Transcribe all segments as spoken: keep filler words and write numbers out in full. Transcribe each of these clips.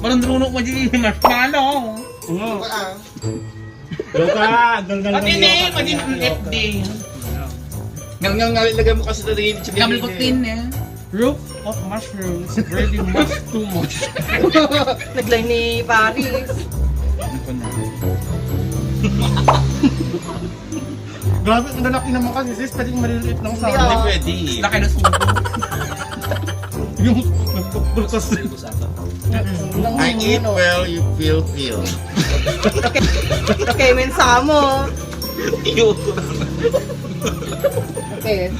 Marunong-runong mo di marshmallow. Oo. Joke ka, ang galgal Pati ng ni, Yoka. Pati ang F D. Ngal, ngal, ngal, ilagay mo kasi sa liit. Double coat din eh. Roof of mushrooms, really much too much. Naglay ni Paris. Ano pa na? Grabe, ang lalaki naman kasi, sis, pwedeng maliliit lang sa Hindi, Hindi ah. pwede. Laki na subo. Yung nagpupulkas. I eat well, you feel feel. Okay, okay, men samo. Iyo. Okay.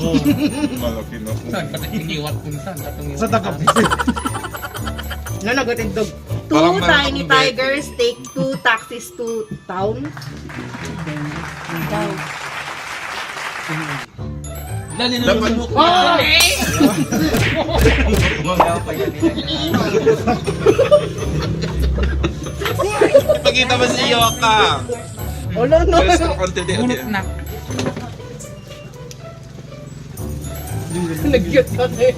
Oh, malaki na po. Saan ka iniwan kung saan? Katong Sa taga No, nagatindog. Two Parang meron tiny akong tigers take two taxis to town. Daw. Dali na Dapat- lumok. Oh! Pakita mo si Yoka. Wala na. There's no content there. Bunot na. Nagyot ka na eh.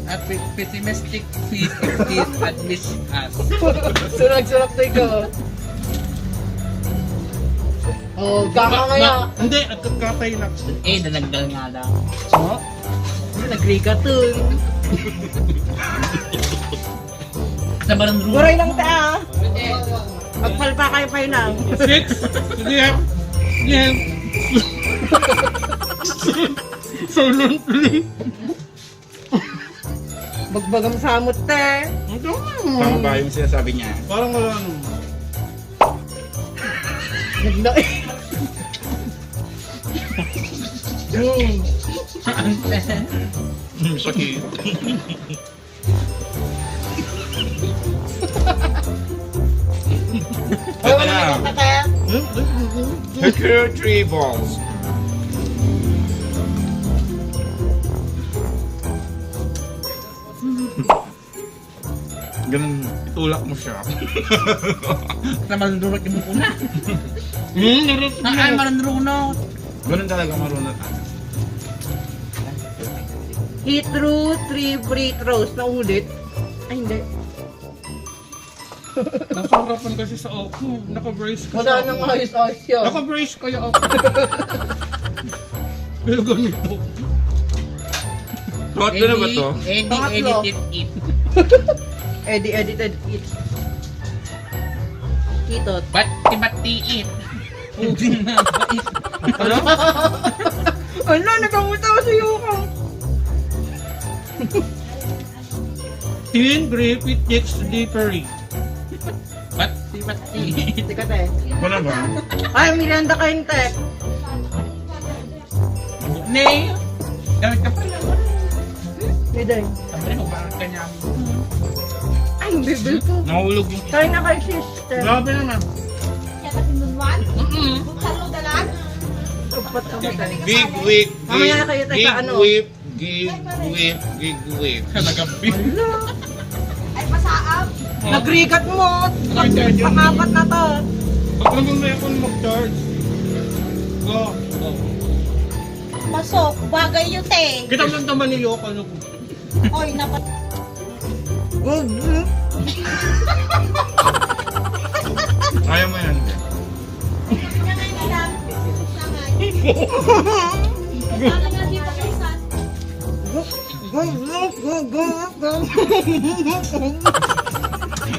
At pe-, pessimistic faith is admits us. Surag-surag tayo ko. Oh, gama nga ya. Hindi, at katay na. Eh, nanagdal nga daw. Oh? Nagriga to. Sa Baron Runo. Guray lang ta, ah. Agpalpa kayo pa yun, ah. Six? Hindi, ah. Hindi, ah. Silently. Bagbagam samot, te. Ano? Tama ba yung sinasabi niya? Parang wala, ano. Nagna- Hmm. Hmm, sakit. Ay, wala na. Hit her three balls. Ganun, itulak mo siya. Sa Baron Runo, yung mukha na. Hmm, narap Ah, ay, na. Baron Runo. Ganun talaga marunong. He threw three free throws. Naulit. Ay, hindi. Nasarapan kasi sa ako. Naka-brace kasi Wala ako. Nang ayos-ayos yan. Naka-brace kaya ako. Pero ganito. Suot ko na ba to? Eddie Pangatlo. Edited it. Eddie edited it. Kitot. Bati-bati it. Puding na bait. Ano? Ano? Nagkamusta ko sa iyo ka? Teen Griffith gets slippery. Bati-bati. Teka, te. Wala ba? Ay, Miranda kayo, te. Nay, gamit ka pala. Miday. Sabi mo, bakit kanya? Ay, ang bibil ko. Nahulog yung Tayo na kayo, sister. Grabe naman. Kaya kasi nun, Juan? Mm-mm. Kung saan mo dalan? Agpat ako, te. Big whip, Mamaya na kayo, teka, big ano? Whip, big whip, big whip. Nagabi. Ay, pasaab. Oh. Nagrigat mo. Ay, charger. Pangapat na to. Pag naman may akong mag-charge. Go. Go. Pasok, bagay yun, te. Kita mo lang naman ni Yoko, ano po? Oy, napat- Ayaw mo yan, te.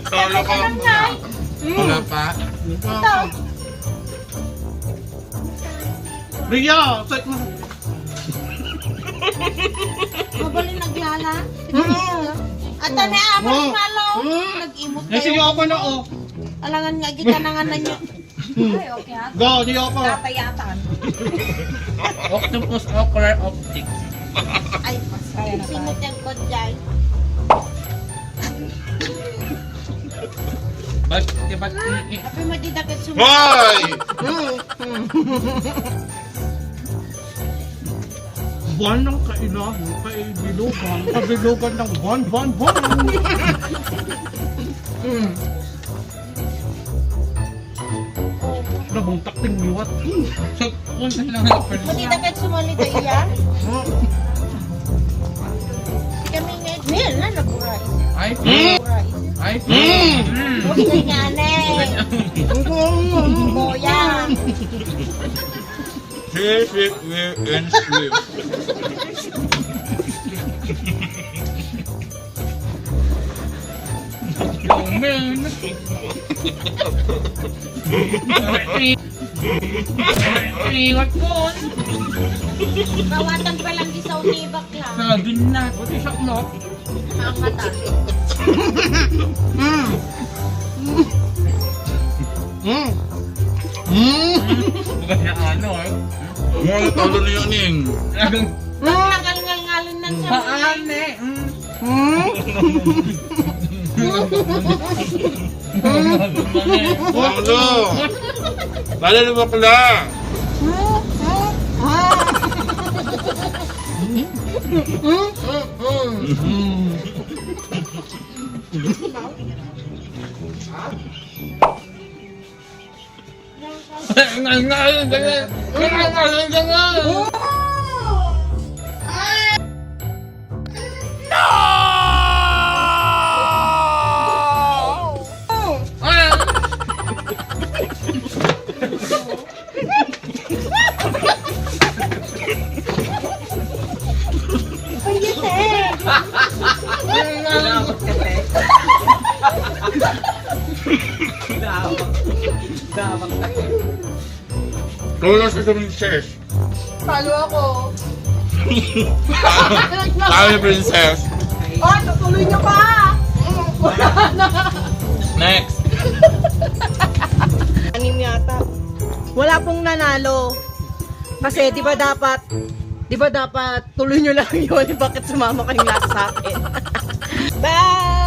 Solo ka. Wala pa? Ito. Ria, set mo. Mabali naglala. Mm. At ano, ah, Mm. Marshmallow. Mm. Nag-imot Eh, sige, kayo. Ako na, oh. Alangan nga, kita na nga na niya. Ay, okay, ha? Go, di ako. Tatayatan. Octopus okra optic. Ay, kaya na simot pala. Yung kod, guys. Ba't, di ba't, Ako yung madidakit sumama. Hoy! Buwan ng kailangan, kaibilugan, kabilugan ng buwan, buwan, buwan. Mm. Nabungtak ting liwat. So, kung saan lang ako, Madidakit sumali ka iya? Si kami nga, ngayon na, naburay. Ay, Mm. Naburay. Ay, Mm. Mm. Huwag na nga, ne. Boya. Here, here, here, and here. Yo, man. Ingat mo. Kawatan pa lang di sa unibak lang. Sa dun na. Pati sa mo. Ang mata. Mm. Mm. Mm. Ganyan ano, eh. Mga talo na yun, eh. Talagang Ang nagalngalngalin ng Paan, eh? Mm. Mm. Ano? Lalo na bakla. Wala sa princess. Talo ako. Sorry, princess. Oh, tutuloy nyo pa. Wala na. Next. Anim yata. Wala pong nanalo. Kasi di ba dapat, di ba dapat tuloy nyo lang yun? Bakit sumama kayong lahat sa akin? Bye!